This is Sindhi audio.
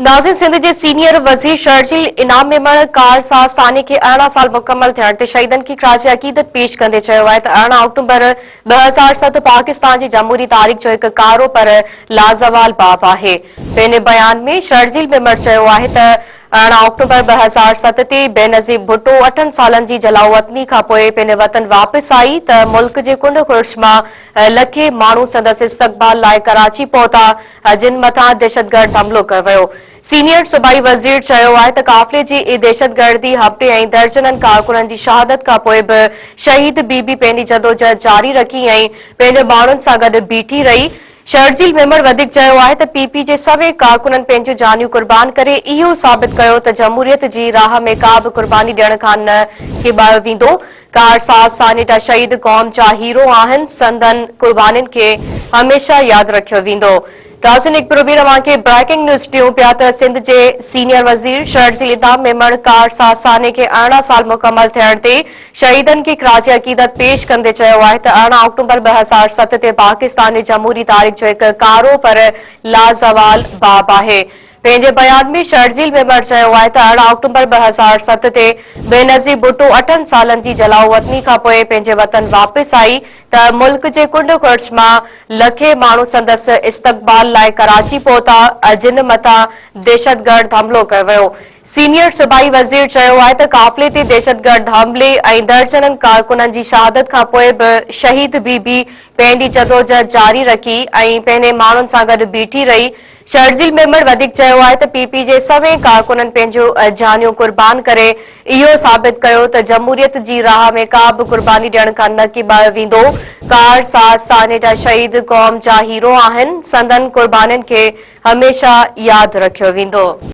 ناظم سنڌ جي سينيئر وزير شرجيل انعام ميمڻ ڪار ساز سانحي کي 18 سال مڪمل ٿيڻ تي شهيدن کي خراج عقيدت پيش ڪندي چيو آهي ته 18 آڪٽومبر 2007 پاڪستان جي جمهوري تاريخ جو هڪ ڪارو پر لازوال باب آهي. پنهنجي بيان ۾ شرجيل ميمڻ چيو آهي ته 18 آڪٽوبر 2007 تي بينظير ڀٽو اٺن سالن جي جلاوطني کانپوء پنهنجي وطن واپس آئي ته ملڪ جي ڪنڊ ڪڙڇ مان لکين ماڻهو سندس استقبال لاء ڪراچي پهتا جن مٿان دهشتگرد حملو ڪيو ويو. سينيئر صوبائي وزير چيو آهي ته قافلي جي دهشتگردي حملي ۽ درجنن ڪارڪنن جي شهادت کانپوء به شهيد بي بي پنهنجي جدوجهد جاري رکي ۽ پنهنجي ماڻهن سان گڏ بيٺي رهي. شرجيل ميمڻ وڌيڪ چيو آهي ته پي پي جي سوين ڪارڪنن پنهنجون جانيون قربان ڪري اهو ثابت ڪيو ته جمهوريت جي راهه ۾ ڪا به قرباني ڏيڻ کان نه ڪيٻايو ويندو. ڪارساز سانحه شهيد قوم جا هيرو آهن، سندن قربانين کي هميشه ياد رکيو ويندو. ناظرين هڪ ڀيرو ٻيهر اوهان کي بريڪنگ نيوز ڏيون پيا ته سنڌ جي سينيئر وزير شرجيل انعام ميمڻ ڪارساز سانحي کي 18 سال مڪمل ٿيڻ تي شهيدن کي خراج عقيدت پيش ڪندي چيو آهي ته 18 آڪٽومبر 2007 تي پاڪستان جي جمهوري تاريخ جو هڪ ڪارو پر لازوال باب آهي. پنهنجي بيان ۾ شرجيل ميمڻ چيو آهي ته 18 آڪٽومبر 2007 تي بينظير ڀٽو اٺن سالن جي جلاوطني کانپوء پنهنجي وطن واپس آئي ته ملڪ جي ڪنڊ ڪڙڇ مان لکين ماڻهو سندس استقبال لاء ڪراچي پهتا جن مٿان دهشتگرد حملو ڪيو ويو. سينيئر صوبائي وزير چيو آهي ته قافلي تي دهشتگرد حملي ۽ درجنن ڪارڪنن جي شهادت کانپوء به شهيد بي بي پنهنجي جدوجهد جاري رکي ۽ پنهنجي ماڻهن سان گڏ بيٺي رهي. شرجيل ميمڻ وڌيڪ چيو آهي ته پي پي جي سوين ڪارڪنن پنهنجون جانيون قربان ڪري اهو ثابت ڪيو ته جمهوريت جي راهه ۾ ڪا به قرباني ڏيڻ کان نه ڪيٻايو ويندو، ڪار ساز سانحه جا شهيد قوم جا هيرو آهن، سندن قربانين کي هميشه ياد رکيو ويندو.